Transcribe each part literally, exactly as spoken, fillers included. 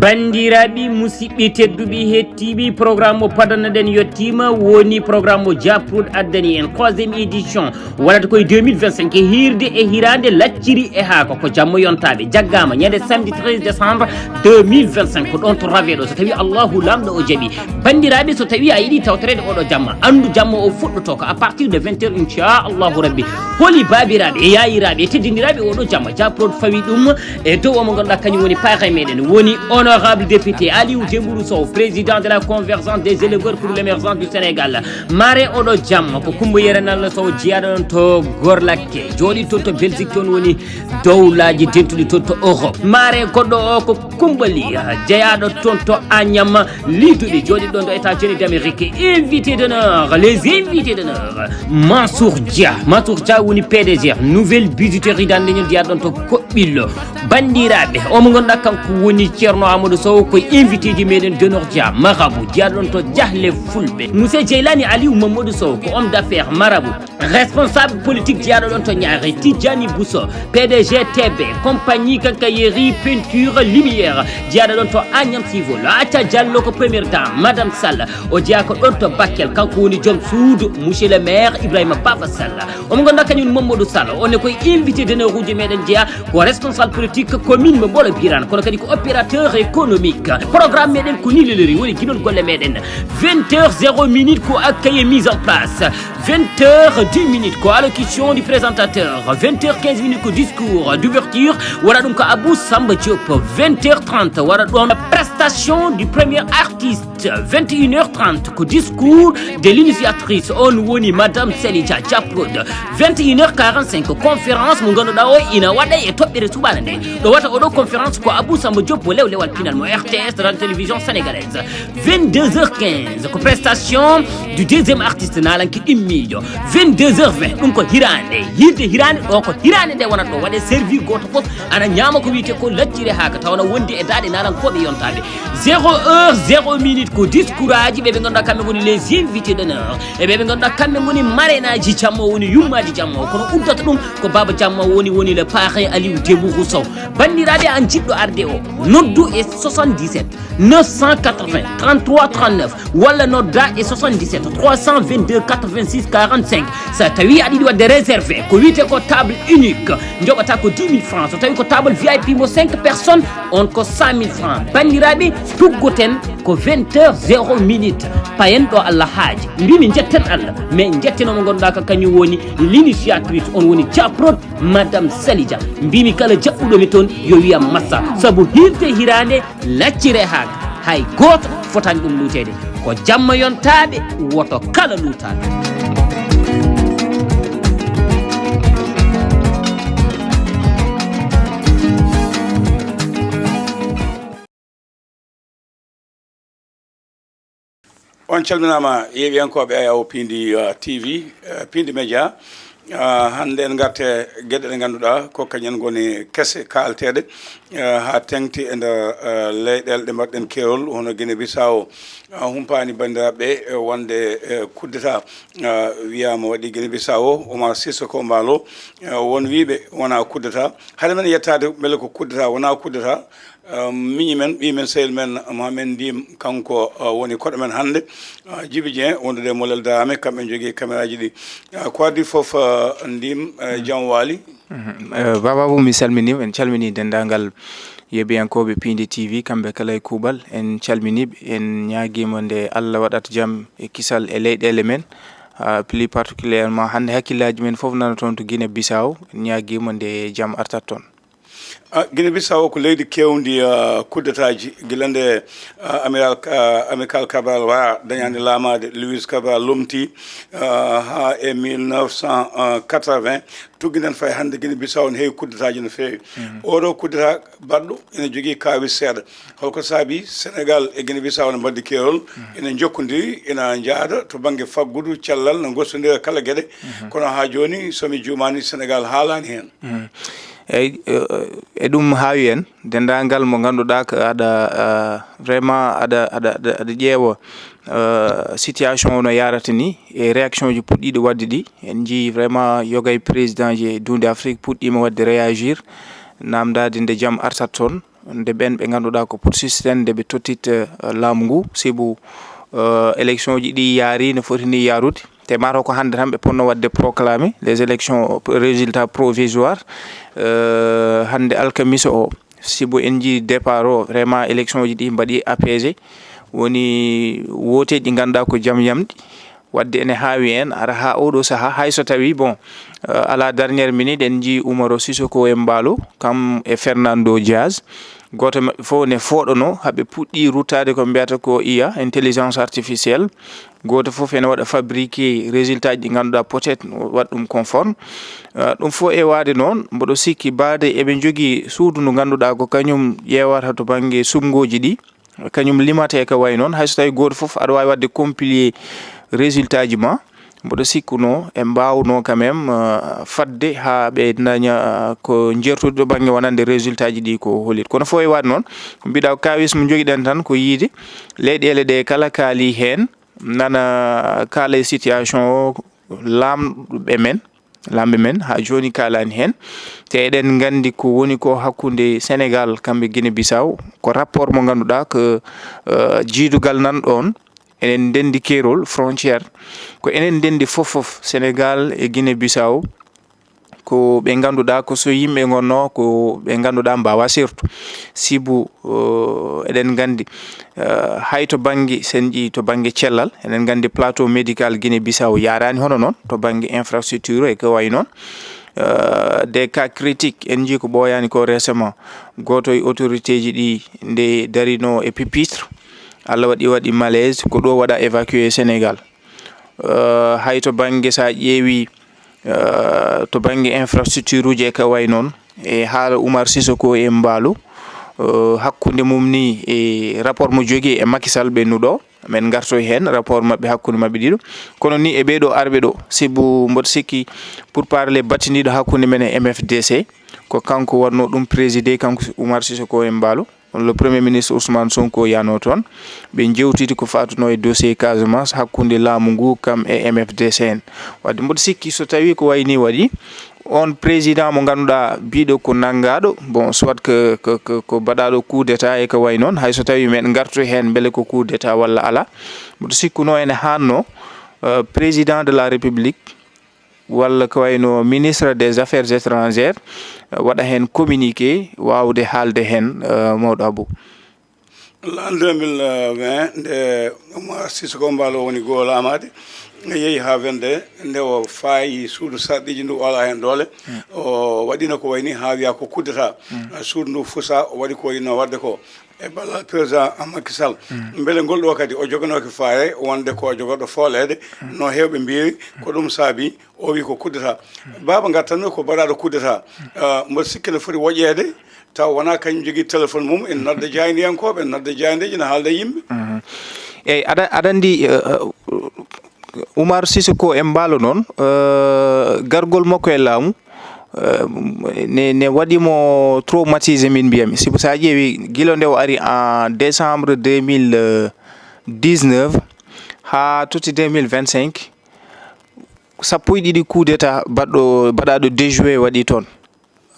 Banndiraaɓe, musidɓe tedduɓe, hettiiɓe, programme mo padannoɗen yettiima, woni programme mo Japrod addani en, troisième édition, waɗata koye deux mille vingt-cinq, e hiirde e hiraande lacciri e haako, ko jamma yontaaɓe, jaggaama ñande samedi treize décembre deux mille vingt-cinq, ko ɗoon to Raveɗo, so tawii Allahu Laamɗo o jaɓii. Banndiraaɓe, so tawii a yiɗi tawtoreede oɗo jamma, anndu jamma o fuɗɗotoo ko à partir de vingt heures, inchallahu rabbi. Holi baabiraaɓe e yaayiraaɓe e teddindiraaɓe oɗo jamma, Japrod fawi ɗum e dow o mo ngannduɗaa kañum woni parrain meɗen, woni honorable député Aliou Dembourou Sow, président de la convergence des éleveurs pour l'émergence du Sénégal. Mare oɗo jamma ko Coumba Yero Nallo Sow, jeyaaɗo ɗoon to Gorlakke, jooɗiiɗo toon to Belgique, toon woni dowlaaji dentuɗi toon to Europe. Mare goɗɗo o ko Coumba Ly, jeyaaɗo toon to Agnam, Liduɗi jooɗiiɗo ɗoon ɗo États-Unis d'Amérique, invité d'honneur, les invités d'honneur, Mansour Dia. Mansour Dia woni P D G Nouvelle Bijouterie Dande Ñol, jeyaaɗo ɗoon to Koɓɓillo. Banndiraaɓe, o mo ngannduɗaa kanko woni Ceerno Amadou Sow, ko invité ji meɗen d'honneur Dia, marabout, jeyaaɗo ɗoon to Jahle Fulɓe. Monsieur Jeylani Aliou Mamadou Sow, ko homme d'affaires, marabout. Responsable politique jeyaaɗo ɗoon to Ñaare, Tidjani Bousso, P D G T B, compagnie quincaillerie, peinture, lumière, jeyaaɗo ɗoon to Agnam Civil. Aca Diallo ko première dame, Madame Sall, o jeyaa ko ɗoon to Bakel, kanko woni joom suudu, monsieur le maire Ibrahima Baba Sall. Omo ngannduɗaa kañum Mamadou Sall, on ne koye invité d'honneur uji meɗen jeyaa, ko responsable politique commune mo Mbolo Birane, kono kadi ko opérateur économique. Programme meɗen ko ni lelori, woni ginol golle meɗen. Vingt heures zéro minute ko accueil et mise en place. Vingt heures dix minutes ko allocution du présentateur. Vingt heures quinze minutes ko discours d'ouverture. Waɗa ɗum ko Abou Samba Diop. Vingt heures trente waɗa ɗoon prestation du premier artiste. Vingt et une heures trente ko discours de l'initiatrice. On woni Madame Selija Diaprod. Vingt et une heures quarante-cinq ko conférence mo ngannduɗaa o ina waɗa e toɓɓere suɓaana nde. Ɗo wata oɗo conférence ko Abou Samba Diop mo lew lewal pinal mo R T S, Radio Télévision Sénégalaise. Vingt-deux heures quinze ko prestation du deuxième artiste naalanke ɗimmiijo. Vingt-deux heures vingt ɗum ko hiraande, hirde hiraande ɗo ko hiraande nde wonata ɗo waɗe servi gooto fof ana ñaama ko wiyetee ko lacciri haaka taw na wondi e daaɗe naalankooɓe yontaaɓe. Zéro heure zéro minute ko discours aji ɓe ɓe ngannduɗaa kamɓe ngoni les invités d'honneur e ɓe ɓe ngannduɗaa kamɓe ngoni marraine aji jamma o woni yummaaji jamma o kono uddata ɗum ko baaba jamma o woni woni le parrain Aliou Dembourou Sow. Banndiraaɓe an jiɗɗo arde o noddu e soixante-dix-sept neuf cent quatre-vingts trente-trois trente-neuf walla nodda e soixante-dix-sept trois cent vingt-deux quatre-vingt-six quarante-cinq. So tawii aɗa yiɗi waɗde réservé ko wiyetee ko table unique, njoɓata ko dix mille francs. So tawii ko table V I P mo cinq personnes, on ko cent mille francs. Banndiraaɓe, tuggoten ko vingt heures zéro minute. Payen ɗo Allah haaji. Mbimi njetten Allah, mais njetten o mo ngannduɗaa ka kañum woni l'initiatrice, on woni Japrod, Madame Salija. Mbimi kala jaɓɓuɗo mi toon yo wiyam massa. Sabu hirde hiraande laccire haak, hay gooto fotaani ɗum luuteede. Ko jamma yontaaɓe, woto kala luutaaɓe. On calminaama, yeeɓiyankooɓe A O Piindi, uh, T V, uh, Piindi Média. Uh, hannde en ngartii e geɗe ɗe ngannduɗaa ko kañum en ngoni kese kaalteeɗe, uh, haa teeŋti e nder, uh, leyɗeele ɗe mbaɗɗen keerol, hono Guinée Bissau. Uh, humpaani banndiraaɓe, uh, wonde, uh, coup d'État, uh, wiyaama waɗi Guinée Bissau, Omar Sissoko Embaló, uh, won wiyɓe wonaa coup d'État. Hade men yettaade mbele ko coup d'État, wonaa coup d'État, uh, miñi men, ɓiy men, sehil men, Mohamed Ndim, kanko, uh, woni koɗo men hannde. Uh, Djiby Dieng, wondude e Molel Darame, kamɓe njogii kameraaji ɗi. Uh, ko adii fof, uh, Ndim, uh, jam waali. Mhm. Uh, Baba Abou, mi salminiima, en calminii denndaangal yeeɓiyankooɓe Piindi T V, kamɓe kala e kuuɓal, en calminii ɓe, en ñaagiima nde Allah waɗata jam e kisal e leyɗeele men, uh, plus particulièrement hannde hakkillaaji men fof nana toon to Guinée Bissau, en ñaagiima nde jam artat toon. Ah, Guinée Bissau ko leydi keewndi, ah, coup d'État ji. Gila nde, ah, Amiral, ah, Amicale Cabral Waya dañaani laamaade, Luiz Cabral lomtii, ah, haa e mille neuf cent quatre-vingts. Tuggi nden fayi hannde Guinée Bissau ne heewi coup d'État ji no feewi. Mhm. Oɗo coup d'État baɗɗo ene jogii kaawis seeɗa. Holko saabii Sénégal e Guinée Bissau ne mbaɗdi keerol, mhm, ene njokkondiri, ene njaada to bannge faggudu, cellal, ne ngostondira kala geɗe. Mhm. Kono haa jooni, so mi juumaani, Sénégal haalaani heen. Mhm. Eyi, e, e ɗum haawi en, denndaangal mo ngannduɗaa ko aɗa, ah, vraiment aɗa, aɗa, aɗa, aɗa ƴeewa, ah, situation o no yaarata ni, e réaction ji puɗɗiiɗi waɗde ɗi. En njii vraiment yoga e président ji e duunde Afrique puɗɗiima waɗde réagir, naamndaade nde jam artat toon. nde ɓen ɓe ngannduɗaa ko poursuivre en, nde ɓe tottit, eh, laamu ngu, sibu, eh, élection ji ɗi yaari no foti ni yaarude. Te mataw ko hannde tan ɓe ponno waɗde proclamé les élections, résultat provisoire, eh, hannde alkamisa o. Sibu en njii départ o, vraiment, élection ji ɗi mbaɗi apaisé. Woni wooteeji ɗi ngannduɗaa ko jam yamɗi. Waɗde ene haawi en, ara haa oɗo sahaa, hay so tawi, bon, eh, à la dernière minute, en njii Umaro Sissoco Embaló, kam e Fernando Dias. Gooto e maɓɓe fof ne fooɗono, haɓe puɗɗi ruttaade ko mbiyata ko I A, intelligence artificielle. Gooto fof ene waɗa fabriqué résultat ji ɗi ngannduɗaa peut-être waɗ ɗum conforme. Eh, ɗum fof e waade noon, mboɗo sikki baade eɓe njogii suudu ndu ngannduɗaa ko kañum ƴeewata to bannge suɓngooji ɗi. Kañum limatee ko wayi noon, hay so tawii gooto fof aɗa waawi waɗde compiler résultat ji ma, mboɗo sikkuno en mbaawno quand même, euh, fadde haa ɓe daña, euh, ko njeertude ɗo bannge wonande résultat ji ɗi ko holliti. Kono fof e waɗde noon, ko mbiɗa ko kaawis mo njogiɗen tan ko yiide leyɗeele ɗe kala kaali heen, nana kaala e situation o laamɓe men. Laamɓe men haa jooni kaalaani heen. Te eɗen nganndi ko woni ko hakkunde Senegaal kamɓe Guinée Bissau, ko rapport mo ngannduɗaa ko, eh, jiidugal nan ɗoon, enen ndenndi keerol, frontière, ko enen ndenndi fof fof, Senegaal e Guinée Bissau, ko ɓe ngannduɗaa ko so yimɓe ngonno, ko ɓe ngannduɗaa mbaawa seertu. Sibu, eh, eɗen nganndi, eh, hay to bannge, sen ƴii to bannge cellal, eɗen nganndi plateau médical Guinée Bissau yaaraani hono noon, to bannge infrastructure e ko wayi noon. Eh, des cas critiques, en njii ko ɓooyaani ko récemment, gooto e autorité ji ɗi nde darino e pupitre, Allah waɗi, waɗi malaise, ko ɗo waɗa évacué Sénégal. Eh, hay to bannge, so a ƴeewi, eh, to bannge infrastructure uji e ko wayi noon, e haala Umar Sissoco Embaló, eh, hakkunde mum ni e rapport mo jogii e Macky Sall ɓennuɗo, men ngartoy heen, rapport maɓɓe hakkunde maɓɓe ɗiɗo. Kono ni e ɓee ɗo arɓe ɗo, sibu mboɗo sikki, pour parler, battindiiɗo hakkunde men e M F D C, ko kanko waɗno ɗum présidé, kanko Umar Sissoco Embaló. Le Premier ministre Ousmane Sonko yano toon. Ɓe njewtidi ko faatuno e dossier Casamance hakkunde laamu ngu kam e M F D C en. Wadde mboɗo sikki so tawi ko wayi ni waɗi, on président mo ngannduɗaa biiɗo ko nanngaaɗo, bon, soit que, que, que, ko baɗaaɗo coup d'état e ko wayi noon, hay so tawi men ngartu heen mbele ko coup d'état walla alaa. Mboɗo sikkuno ene haanno, euh, président de la République walla ko wayno ministre des Affaires étrangères, eh, waɗa heen communiqué, waawde haalde heen, eh, mawɗo Abou. L'an deux mille vingt, nde Umar Sissoco Embaló woni goo laamaade, yehi haa wonde nde o faayi suudu sarɗiiji ndu o alaa heen doole, o waɗino ko wayni haa wiya ko coup d'état. Suudu ndu fusa, o waɗi ko wayno waɗde ko. E ballal président Macky Sall. Mbele ngol ɗo kadi o joganooki faayre wonde ko o jogorɗo fooleede, no heewɓe mbiiri, ko ɗum saabi o wi ko coup d'état. Baaba ngartanno ko baɗaaɗo coup d'état, ah, mboɗo sikki no foti woƴeede, taw wonaa kañum jogii téléphone mum, ene nodda jaayndiyankooɓe, ene nodda jaayndeeji, ene haalda yimɓe. Mhm. Eyi, aɗa, aɗa anndi, eh, eh, Umar Sissoco Embaló noon, eh, gargol makko e laamu, eh, ne, ne waɗi mo traumatisé, min mbiyami. Sibu so a ƴeewi, gila nde o ari en décembre deux mille dix-neuf haa totti deux mille vingt-cinq, sappo e ɗiɗi coup d'état baɗɗo, baɗaaɗo déjoué waɗi toon.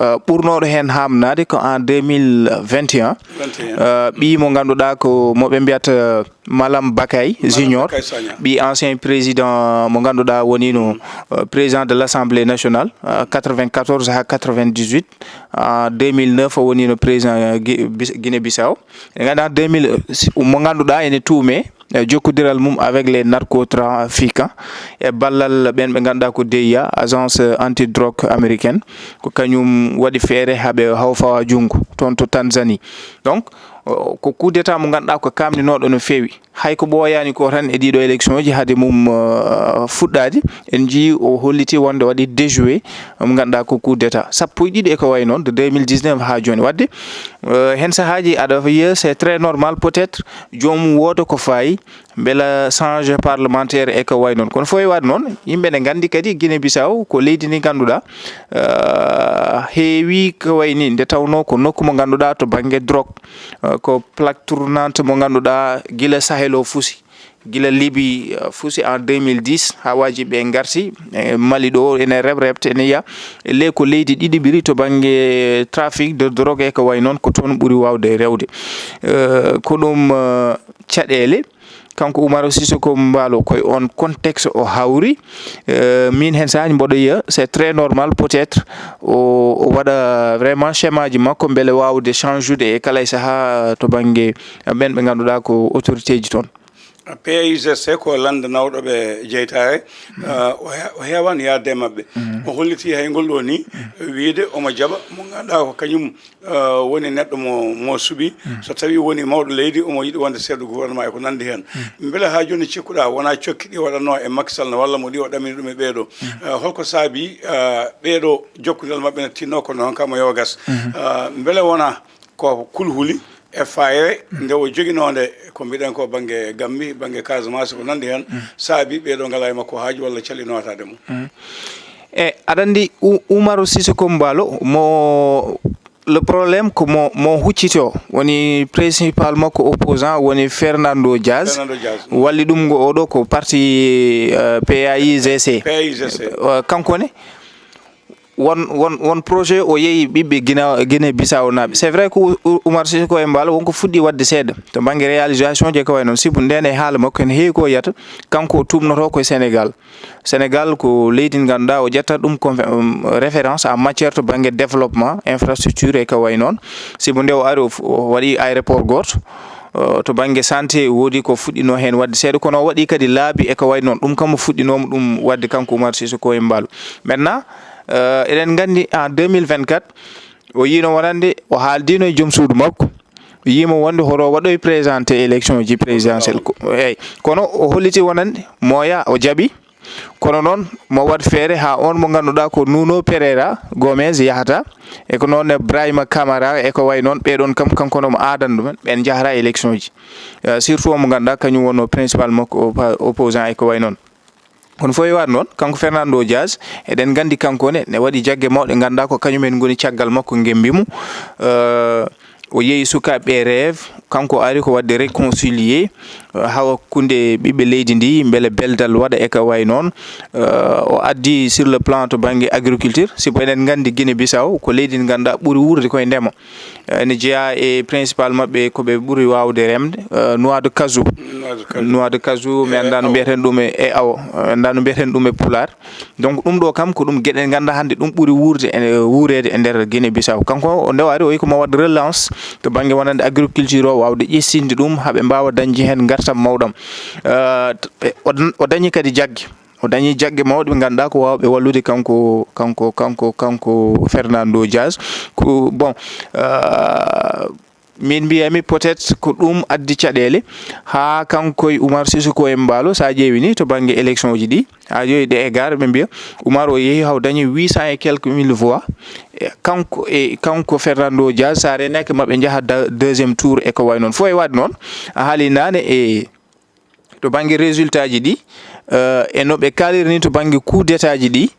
Eh, ɓurnooɗo heen haamnaade ko en deux mille vingt et un. Vingt et un. Eh, ɓiy mo ngannduɗaa ko mo ɓe mbiyata Malam Bakay Junior, Bakay Sagna. Ɓiy ancien président mo ngannduɗaa wonino, eh, président de l'Assemblée nationale, eh, quatre-vingt-quatorze haa quatre-vingt-dix-huit. En deux mille neuf o wonino président, eh, Gui-, Bis-, Guinée Bissau. En ngannduɗaa deux mille, eh, si, mo ngannduɗaa ene tuume e jokkodiral mum avec les narcotrafiquants e ballal ɓen ɓe ngannduɗaa ko D I A, Agence Anti-Drogue américaine, ko kañum waɗi feere haa ɓe hawfawa junngo toon to Tanzanie. Donc, o, ko coup d'état mo ngannduɗaa ko kaamninooɗo no feewi. Hay ko ɓooyaani ko tan e ɗiɗo élection ji hade mum, eh, fuɗɗaade, en njii o holliti wonde waɗi déjoué mo ngannduɗaa ko coup d'état. Sappo e ɗiɗi e ko wayi noon, de deux mille dix-neuf haa jooni. Waɗde, eh, heen sahaaji aɗa yiya, c'est très normal peut-être, joomum wooda ko faayi, mbela change parlementaire e ko wayi noon. Kono fof e waɗde noon, yimɓe ne nganndi kadi Guinée Bissau ko leydi ndi ngannduɗaa, eh, heewi ko wayi ni, nde tawnoo ko nokku mo ngannduɗaa to bannge drogue, eh, ko plaque tournante mo ngannduɗaa gila Sahel o fusi. Gila Libi, uh, fusi en deux mille dix, haa waaji ɓe ngarti, e Mali ɗo, ene rep-, repte, ene yiya. E ley ko leydi ɗiɗiɓiri to bannge trafic de drogue e ko wayi noon, ko toon ɓuri waawde rewde. Uh, ko ɗum, uh, caɗeele. Kanko Umaru Sissoco Embaló, ko e on contexte o hawri. Uh, min heen saahaji mboɗo yiya, c'est très normal peut-être o, o waɗa vraiment schémaji makko mbele waawde change-ude e kala e sahaa to bannge ɓen ɓe ngannduɗaa ko autorité ji toon. P A I G C ko lannda nawɗo ɓe jeytaare, uh, o he-, o heewaani yaade e maɓɓe. O holliti hay ngol ɗoo ni, wiyde omo jaɓa mo ngannduɗaa ko kañum, uh, woni neɗɗo mo, mo suɓi. So tawi woni mawɗo leydi, omo yiɗi wonde chef de gouvernement e ko nanndi heen. Mbele haa jooni cikkuɗaa wonaa cokki ɗi waɗatnoo e Macky Sall ne walla mo ɗi o ɗamini ɗum e ɓeeɗo? Uh, holko saabi, uh, ɓeeɗo jokkondire maɓɓe ne tinno kono hon kam o yo gas? Uh, mbele wonaa ko kulhuli e fayre nde o joginoonde ko mbiɗen ko bannge Gambi, bannge Casamance, ko nanndi heen, saabi ɓeeɗo ngalaa e makko haaju walla calli nootaade mo? E aɗa anndi U-, Umaru Sissoco Embaló, mo, le problème ko mo, mo huccito, woni principal makko opposant, woni Fernando Dias. Fernando Dias. Walli ɗum ngo oɗo ko parti, eh, P A I G C. P A I G C. Eh, kanko ne, won, won, won projet o yeeyi ɓiɓɓe Gina-, Guinée Bissau naaɓe. C'est vrai ko U-, U-, Umar Sissoco Embaló wonko fuɗɗi waɗde seeɗa to bannge réalisation je ko wayi noon. Sibu nden e haala makko ene heewi ko yiyata, kanko o tuumnotoo ko e Sénégal. Sénégal ko leydi ndi ngannduɗaa o ƴetta ɗum comme, um, référence en matière to bannge développement, infrastructure e ko wayi noon. Sibu nde o ari o fu-, o waɗi aéroport gooto. Uh, to bannge santé, woodi ko fuɗɗinoo heen waɗde seeɗa, kono o waɗi kadi laabi e ko wayi noon. Ɗum kam o fuɗɗinooma ɗum waɗde kanko Umar Sissoco Embaló. Maintenant, uh, eɗen nganndi en deux mille vingt-quatre, o yiino wonande, o haaldiino e joom suudu makko. O yiimo wonde hoto o waɗoy présenté élection ji présidentielle. Ko, eyyi. Kono o holliti wonande, mo ya, o jaɓi. Kono noon, mo waɗ feere haa on mo ngannduɗaa ko Nuno Pereira Gomes yahata, e ko noon ne Brahima Kamara, e ko wayi noon, ɓeɗon kam, kanko no mo aadan ɗumen, ɓen njahata élection ji. Eh, surtout on mo ngannduɗaa kañum wonno principal makko oppo-, opposant e ko wayi noon. Kono fof e waɗ noon, kanko Fernando Dias, eɗen nganndi kanko ne, ne waɗi jagge mawɗe, ngannduɗaa ko kañumen ngoni caggal makko, ngembi mo. Eh, o yeeyi sukaaɓe rêve, kanko ari ko waɗde réconcilier, eh, hakkunde ɓiɓɓe leydi ndi, mbele beldal waɗa e ka wayi noon. Eh, o addi sur le plan to bannge agriculture, sibu eɗen nganndi Guinée Bissau ko leydi ndi ngannduɗaa ɓuri wuurde koye ndema. Eh, ene jeyaa e principal maɓɓe ko ɓe ɓuri waawde remde, eh, noix de cajou. Noix de cajou. Noix de cajou, mi anndaa no mbiyeten ɗum e, e awo, eh, anndaa no mbiyeten ɗum e Pulaar. Donc, ɗum ɗo kam ko ɗum geɗe ɗe ngannduɗaa hannde ɗum ɓuri wuurde e, wuureede e nder Guinée Bissau. Kanko o nde o ari o wi ko mo waɗ relance to bannge wonande agriculture o, waawde ƴessinde ɗum haa ɓe mbaawa dañde heen ngartam mawɗam. Eh, o, o dañi kadi jagge. O dañi jagge mawɗe ɓe ngannduɗaa ko waawɓe wallude kanko, kanko, kanko, kanko Fernando Dias. Ko, bon, eh, min mbiyami peut-être ko ɗum addi caɗeele haa kanko e Umar Sissoco Embaló, so a ƴeewi ni to bannge élection ji ɗi, a ƴeewi ɗe e gar, ɓe mbiya Umar o yehi haw dañi huit cents et quelques mille voix. E kanko, e kanko Fernando Dias, so a reenaaki maɓe njaha da-, deuxième tour e ko wayi noon. Fof e waɗde noon, a haali naane e to bannge résultat ji ɗi, eh, e no ɓe kaaliri ni to bannge coup d'état ji ɗi,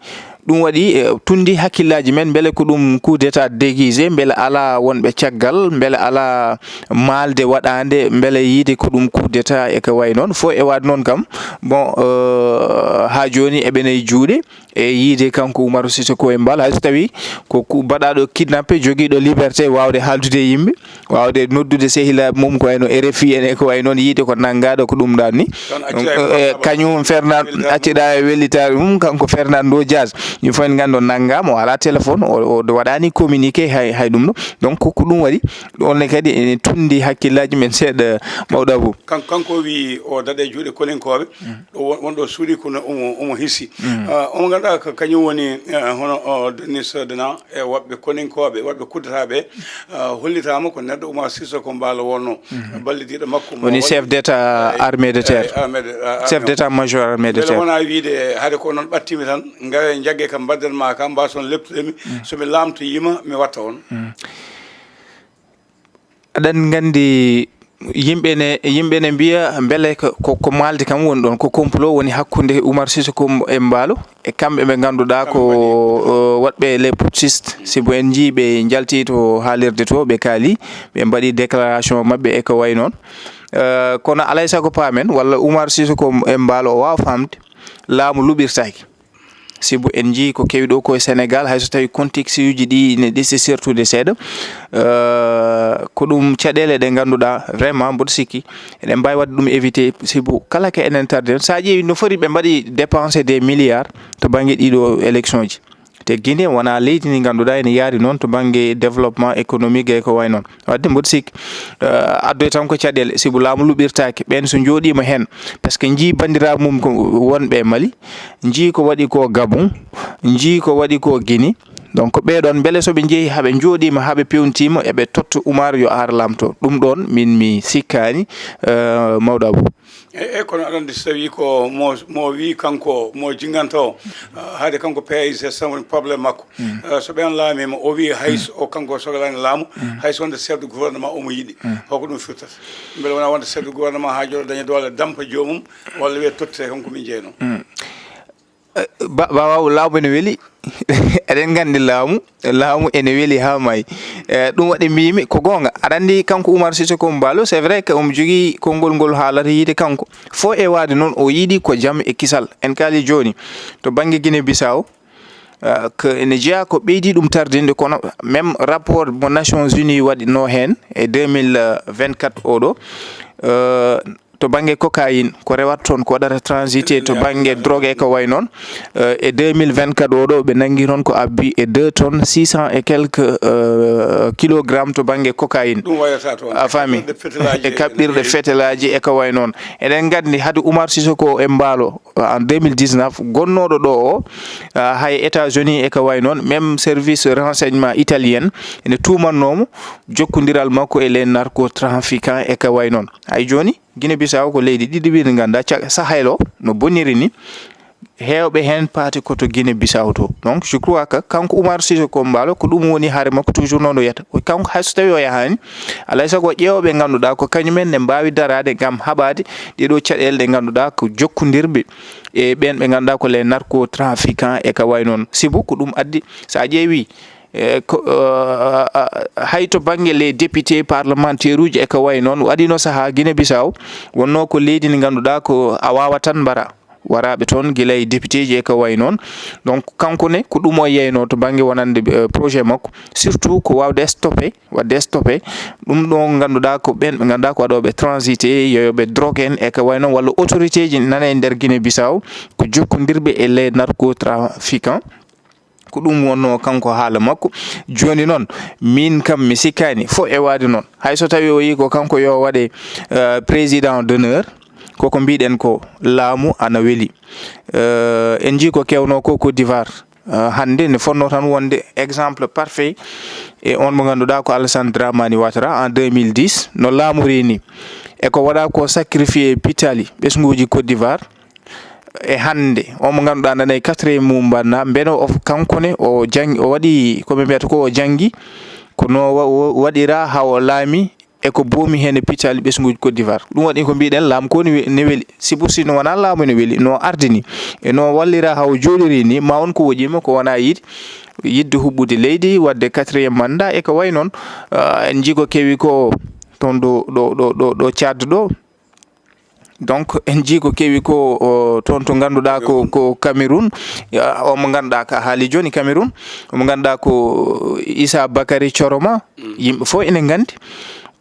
ɗum waɗi, eh, tunndi hakkillaaji men, mbele ko ɗum coup d'état déguisé, mbele alaa wonɓe caggal, mbele alaa maalde waɗaande, mbele yiide ko ɗum coup d'état e ko wayi noon. Fof e waɗ noon kam, bon, eh, haa jooni eɓena e juuɗe. E yiide kanko Umaru Sissoco Embaló, hay so tawii ko ku-, baɗaaɗo kidnappé, jogiiɗo liberté, waawde haaldude e yimɓe, waawde noddude sehilaaɓe mum, ko wayno R F I en e ko wayi noon, yiide ko nanngaaɗo ko ɗum ɗaanni. Donc, eh, kañum Fernand, acciɗaa e wellitaare mum, kanko Fernando Dias. Yimɓe fof en nganndi o nanngaama, o alaa téléphone, o, o waɗaani communiqué hay, hay ɗum ɗo. Donc, ko, ko ɗum waɗi, ɗon ne kadi ene tunndi hakkillaaji men seeɗa, mawɗo Abou. Kan-, kanko o wi o daɗe juuɗe koninkooɓe. Ɗo won-, wonɗo suuɗi kono omo, omo hisi. Ah, omo ngannduɗaa ka-, kañum woni, eh, hono, o, Denis Dena e woɓɓe koninkooɓe, woɓɓe kuddetaaɓe, ah, hollitaama ko neɗɗo Umar Sissoco Embaló wonno. Ballidiiɗo makko mo woni chef d'état armé de terre. Eh, armée de, ah, chef d'état-major armé de terre. Mbele wonaa wiide hade ko noon ɓattimi tan, ngawe jagge kam mbadden ma ka, mbaason leptude mi. So mi laamtoyiima, mi watta on. Aɗa nganndi yimɓe ne, yimɓe ne mbiya mbele ko, ko, ko maalde kam woni ɗon, ko complot woni hakkunde Umar Sissoco e Embaló e kamɓe ɓe ngannduɗaa ko, o, waɗɓe les putschistes. Sibu en njii ɓe njalti to haalirde to, ɓe kaali, ɓe mbaɗi déclaration maɓɓe e ko wayi noon. Eh, kono alay sago paamen, walla Umar Sisoko e Mbaalo o waawa faamde, laamu luɓirtaaki. Sibu en njii ko kewi ɗo ko e Senegal, hay so tawi contexte uji ɗi ine ɗeesi sertude seeɗa, eh, ko ɗum caɗeele ɗe ngannduɗaa vraiment mboɗo sikki eɗen mbaawi waɗde ɗum éviter, sibu kala ko enen tarde. So a ƴeewi no foti ɓe mbaɗi dépensé des milliards to bannge ɗiɗo élection ji. Te Guinée wonaa leydi ndi ngannduɗaa ene yaari noon to bannge développement économique e ko wayi noon. Wadde mboɗo sikki, eh, addoy tan ko caɗeele, sibu laamu luɓirtaake. Ɓeen so njooɗiima heen, par ce que njii banndiraaɓe mum ko wonɓe e Mali, njii ko waɗi ko Gabon, njii ko waɗi ko Guinée. Donc ɓee ɗoon mbele so ɓe njehii haa ɓe njooɗiima haa ɓe peewnitiima, eɓe totta Umar yo ar laamto. Ɗum ɗoon min mi sikkaani, eh, mawɗo Abou. E, e, kono aɗa anndi, so tawii ko mo, mo wii kanko, mo jinganta o, ah, haade kanko P A I C tan woni problème makko. Ah, so ɓeen laamiima, o wii hay so o kanko soklaani laamu, hay so wonde chef de gouvernement omo yiɗi. Hoko ɗum firtata? Mbele wonaa wonde chef de gouvernement haa jooɗo daña doole dampa joomum, walla wiya tottite kanko min jeynoo? Eh, ba-, Baba, laamu ene weli. Eɗen nganndi laamu, laamu ene weli haa maayi. Eh, ɗum waɗi mbiymi ko goonga. Aɗa anndi kanko Umar Sisoko Mbaalo, c'est vrai que omo jogii konngol ngol haalata yiide kanko. Fof e waade noon o yiɗi ko jam e kisal. En kaali jooni to bannge Guinée Bissau, eh, que ene jeyaa ko ɓeydi ɗum tardinde, kono même rapport mo Nations Unies waɗi no heen e deux mille vingt-quatre oɗo, eh, to bannge cocaïne, ko rewata toon, ko waɗata transité to bannge drogue e ko wayi noon. Eh, e deux mille vingt-quatre oɗo, ɓe nanngi toon ko abbi e deux tonnes six cents et quelques, eh, kilogrammes to bannge cocaïne. Ɗum wayata toon. A faami? Kaɓɓirɗe fetelaaji e e kaɓɓirɗe fetelaaji e ko wayi noon. Eɗen nganndi hade Umar Sisoko e Mbaalo, eh, en deux mille dix-neuf, gonnooɗo ɗo o, eh, hay États-Unis e ko wayi noon, même service renseignement italien ene tuumannoomo jokkondiral makko e les narcotrafiquants e ko wayi noon. Hay jooni, Guinée Bissau ko leydi ɗiɗi ɗi ngannduɗaa ca-, Sahel o no boniri ni, heewɓe heen paati ko to Guinée Bissau to. Donc, je crois que kanko Umar Sisoko Mbaalo, ko ɗum woni hare makko toujours noon o yiyata. Ko kanko, hay so tawii o yahaani, alaa e sago o ƴeewa ɓe ngannduɗaa ko kañum en ne mbaawi daraade ngam haɓaade ɗee ɗoo caɗeele ɗe ngannduɗaa ko jokkondirɓe e ɓeen ɓe ngannduɗaa ko les narcotrafiquants e ka wayi noon. Sibu ko ɗum addi, so a ƴeewi, e, ko, eh, hay to bannge les députés, parlementaire uji e ko wayi noon, waɗino sahaa Guinée Bissau wonnoo ko leydi ndi ngannduɗaa ko a waawat tan mbara waraaɓe toon, gila e député ji e ko wayi noon. Donc, kanko ne, ko ɗum o yeyno to bannge wonande, eh, projet makko, surtout ko waawde stoppé, waɗde stoppé ɗum ɗo ngannduɗaa ko ɓeen ɓe ngannduɗaa ko waɗooɓe transité, yeeyooɓe drogue en e ko wayi noon, walla autorité ji nana e nder Guinée Bissau ko jokkondirɓe e les narcotrafiquants. Ko ɗum wonnoo kanko haala makko. Jooni noon, miin kam mi sikkaani fof e waade noon. Hay so tawii o yii ko kanko yo waɗe, eh, président d'honneur, koko mbiɗen ko laamu ana weli. Eh, en njii ko kewnoo ko Côte d'Ivoire. Eh, hannde ne fotnoo tan wonde exemple parfait e on mo ngannduɗaa ko Alassane Dramane Ouattara en deux mille dix, no laamu reeni. E ko waɗa ko sacrifié pittaali ɓesnguuji Côte d'Ivoire. E hannde, o mo ngannduɗaa nana e quatrième mum mbanna, mbeno o, kanko ne, o janngi, o waɗi ko ɓe mbiyata ko o janngi, ko no wa-, o waɗira haa o laami e ko boomi heen e pittaali ɓesnguuji Côte d'Ivoire. Ɗum waɗi ko mbiɗen laamu ko ne we-, ne weli. Sibu si no wonaa laamu ne weli, no ardini, e no wallira haa o jooɗiri ni, ma won ko woƴiima, ko wonaa yiɗde, yiɗde huɓɓude leydi, waɗde quatrième mandat e ko wayi noon. Ah, en njii ko kewi ko toon ɗo, ɗo, ɗo, ɗo, ɗo Tchad ɗo. Donc, en njii ko kewi ko, o, toon to ngannduɗaa ko, ko Cameroun, ya, o mo ngannduɗaa ka haali jooni Cameroun, o mo ngannduɗaa ko Issa Bakary Choroma, yimɓe fof ene nganndi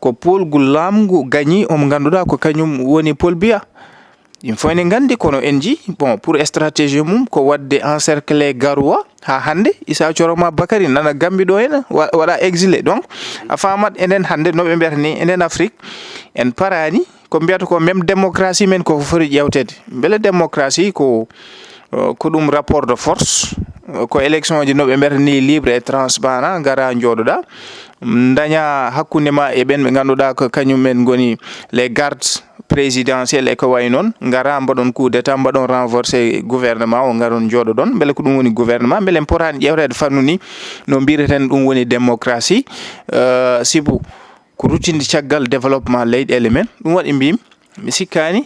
ko poolgu laamgu gañi o mo ngannduɗaa ko kañum woni Paul Biya. Yimɓe fof ene nganndi, kono en njii, bon, pour stratégie mum, ko waɗde encercler Garoua, haa hannde, Issa Choroma Bakary nana Gambie ɗo ene wa-, waɗa exilé. Donc, a faamat enen hannde no ɓe mbiyata ni, enen Afrique, en paraani, ko mbiyata ko même démocratie men ko foti ƴeewteede. Mbele démocratie ko, uh, ko ɗum rapport de force, uh, ko élection ji no ɓe mbiyata ni libre et transparent, ngara njooɗoɗa, daña hakkunde ma e ɓen ɓe ngannduɗaa ko kañum en ngoni les gardes présidentiels e ko wayi noon, ngara mbaɗon coup d'état, mbaɗon renverser gouvernement o, ngaron njooɗoɗon, mbele ko ɗum woni gouvernement, mbele en potaani ƴeewteede fannu ni no mbiyeten ɗum woni démocratie, uh, sibu ko ruttinde caggal développement leyɗeele men. Ɗum waɗi mbiymi, mi sikkaani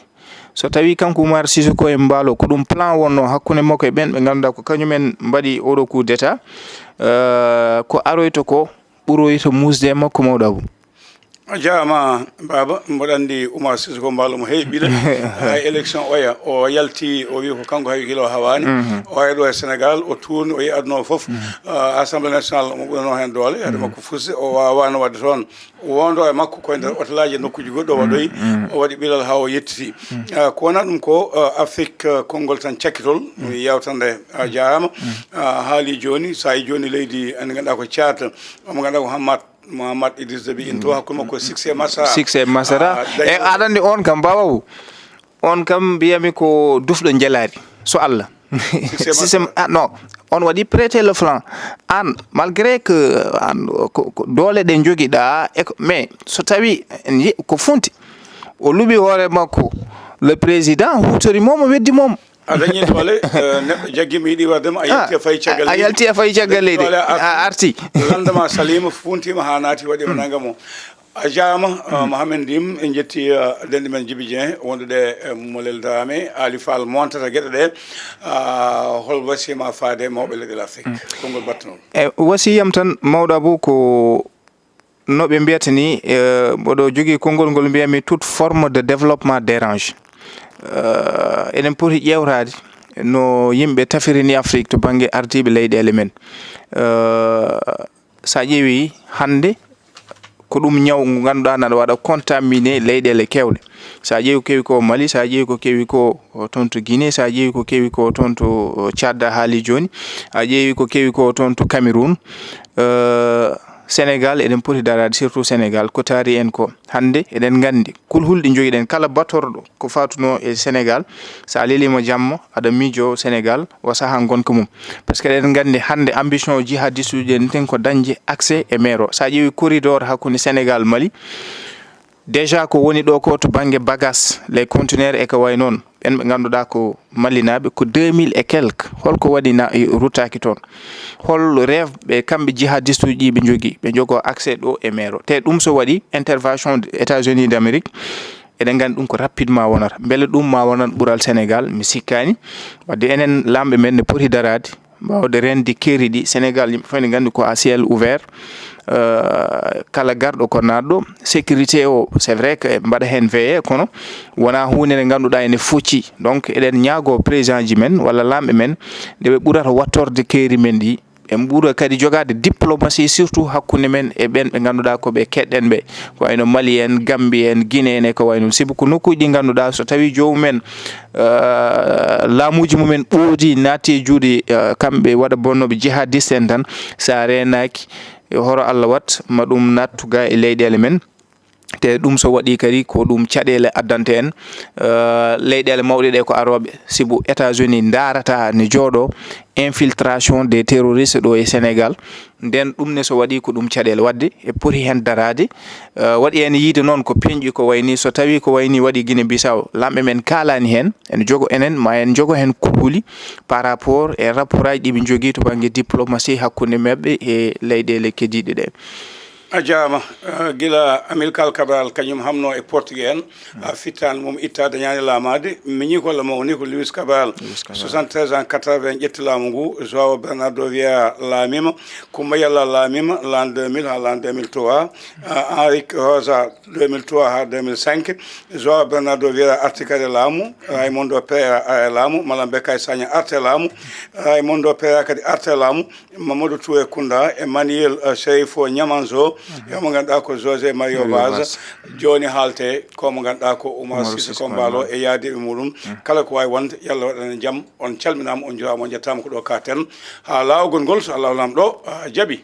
so tawii kanko Umar Sisoko e Mbaalo, ko ɗum plan wonnoo hakkunde makko e ɓeen ɓe ngannduɗaa ko kañum en mbaɗi oɗo coup d'état, eh, ko aroyta ko ɓuroyta muusde e makko, mawɗo Abou. A jaama, baaba, mboɗo anndi Oumar Sissoko Embaló mo heewi ɓiɗe. Ha élection oya, o yalti, o wi ko kanko hawi gila o hawaani. O ari ɗo e Sénégal, o tuurni, o yi aduna o fof. Ah, Assemblée nationale omo ɓurano heen doole, hade makko fusde, o waawano waɗde toon. O wondo e makko koye nder otelaaji e nokkuuji goɗɗi o waɗoyi, o waɗi ɓilal haa o yettiti. Ah, ko wona ɗum ko, ah, Afrique, ah, konngol tan cakkitol, yewtande, a jaama. Ah, haali jooni, so a yi jooni leydi, en ngannduɗaa ko Tchad, omo ngannduɗaa ko Hammat, Mohamed Idriss Déby, en to hakkunde makko Six et Massara. Six et Massara. Ah, e dañi aɗa anndi on kam, babaw, on kam mbiyami ko dufɗo njelaari, so Allah. Six et Massara. Ah, non, on waɗi prêter le flanc. An, malgré que an, ko, ko doole ɗe njogiɗa, e ko, mais so tawi en yi-, ko funti, o luɓi hoore makko, le président hutori momo, weddi momo. A dañi doole, eh, neɗɗo jaggi mi yiɗi waɗde ma, a yalti a fayi caggal a leydi. Yalti a fayi caggal leydi. Doole a arti. Landama Salima funtima ha naati waɗima nangam o. A jaama, eh, Mohamed Ndim, en jetti, eh, denɗi men Jibi Dieng, wondude, eh, Molel Dramé, Ali Fall montata geɗe ɗe. Ah, hol wasiyama faade mawɓe leɗɗe l'Afrique? Konngol battanol. E wasiyam tan, mawɗo Abou, ko no ɓe mbiyata ni, eh, mboɗo jogii konngol ngol mbiyami, toute forme de développement dérange. Eh, eɗen poti ƴeewtaade no yimɓe tafiri ni Afrique to bannge ardiiɓe leyɗeele men. Eh, so a ƴeewi hannde, ko ɗum ñaw ngu ngannduɗaa naɗa waɗa contaminé leyɗeele keewɗe. So a ƴeewi ko kewi ko Mali, so a ƴeewi ko kewi ko toon to Guinée, so a ƴeewi ko kewi ko toon to Tchad a haali jooni, a ƴeewi ko kewi ko toon to Cameroun, eh, Sénégal, eɗen poti daraade, surtout Sénégal, ko taari en ko. Hannde eɗen nganndi kulhuli ɗi njogiɗen, kala batorɗo ko faatuno e Sénégal, so a leliima jamma, aɗa miijo Sénégal, o sahaa ngonka mum. Parce que eɗen nganndi hannde ambition jihadiste uji en ten ko dañde accès e mer o. So a ƴeewi corridor hakkunde Sénégal Mali, déjà ko woni ɗo ko to bannge bagage, les conteneurs e ko wayi noon, ɓen ɓe ngannduɗaa ko Malinaaɓe, ko deux mille et quelques. Holko waɗi na ruttaaki toon? Hol rêve ɓe kamɓe jihadiste uji ɓe njogii? Ɓe njogoo accès ɗo e mer o. Te ɗum so waɗi, intervention de États-Unis d'Amérique, eɗen nganndi ɗum ko rapidement wonata. Mbele ɗum ma wonan ɓural Sénégal? Mi sikkaani. Wadde enen laamɓe men ne poti daraade, mbaawde reende keeri ɗi. Sénégal, yimɓe fof ne nganndi ko à ciel ouvert. Euh, kala garɗo ko naatɗo. Sécurité o, c'est vrai que mbaɗa heen veillé, kono wonaa huunde nde ngannduɗaa ene focci. Donc, eɗen ñaagoo président ji men walla laamɓe men, nde ɓe ɓurata wattorde keeri men ɗi. Ɓe ɓura kadi jogaade diplomatie, surtout hakkunde men e ɓen ɓe ngannduɗaa ko ɓe keɗɗen ɓe. Ko wayno Mali en, Gambie en, Guinée en e ko wayi noon. Sibu ko nokkuuji ɗi ngannduɗaa so tawii joomumen, eh, laamuuji mumen ɓoodi, naatti e juuɗe, eh, kamɓe waɗa bonnooɓe jihadiste en tan, so a reenaaki, yo horo Allah wat, ma ɗum naattu ga e leyɗeele men. Te ɗum so waɗii kadi ko ɗum caɗeele addanta en, eh, leyɗeele mawɗe ɗe ko arooɓe. Sibu États-Unis ndaarata ne jooɗoo infiltration des terroristes ɗo e Sénégal. Nden ɗum ne so waɗii ko ɗum caɗeele. Wadde e poti heen daraade. Eh, waɗi en yiide noon ko peñƴi ko wayni, so tawii ko wayni waɗi Guinée Bissau, laamɓe men kaalaani heen, en jogo enen, ma en jogo heen kulhuli par rapport e rapport aji ɗi ɓe njogii to bannge diplomatie hakkunde maɓɓe e leyɗeele kediiɗe ɗe. A jaama, eh, gila Amilcar Cabral kañum hamno e Portugais en, a fittaandu mum itta dañaani laamaade, miñi ko walla mawni ko Luis Cabral, Luis Cabral. Soixante-treize ans, quatre-vingts, ƴetti laamu ngu, João Bernardo Vieira laamima, Kumba Yalla laamima, l'an deux mille haa l'an deux mille trois, ah, Henrique Rosa deux mille trois haa deux mille cinq, João Bernardo Vieira arti kadi laamu, Raimundo Pereira ara e laamu, Malam Bekkay Sagna arte laamu, Raimundo Pereira kadi arte laamu, Mamadou Touré Kounda, Emmanuel, eh, Serifo Niamanzo, e mo ngannduɗaa ko José Mario Mario Vaz. Vaz. Jooni haalte ko mo ngannduɗaa ko Oumar Oumar Sissoko Sissoko Embaló Embaló. E yaadiiɓe muɗum. Kala ko waawi wonde, Yalla waɗana jam. On calminaama, on njuraama, on njettaama ko ɗo kaaten. Haa laawol ngol, so Allahu Laamɗo, ah, jaɓi.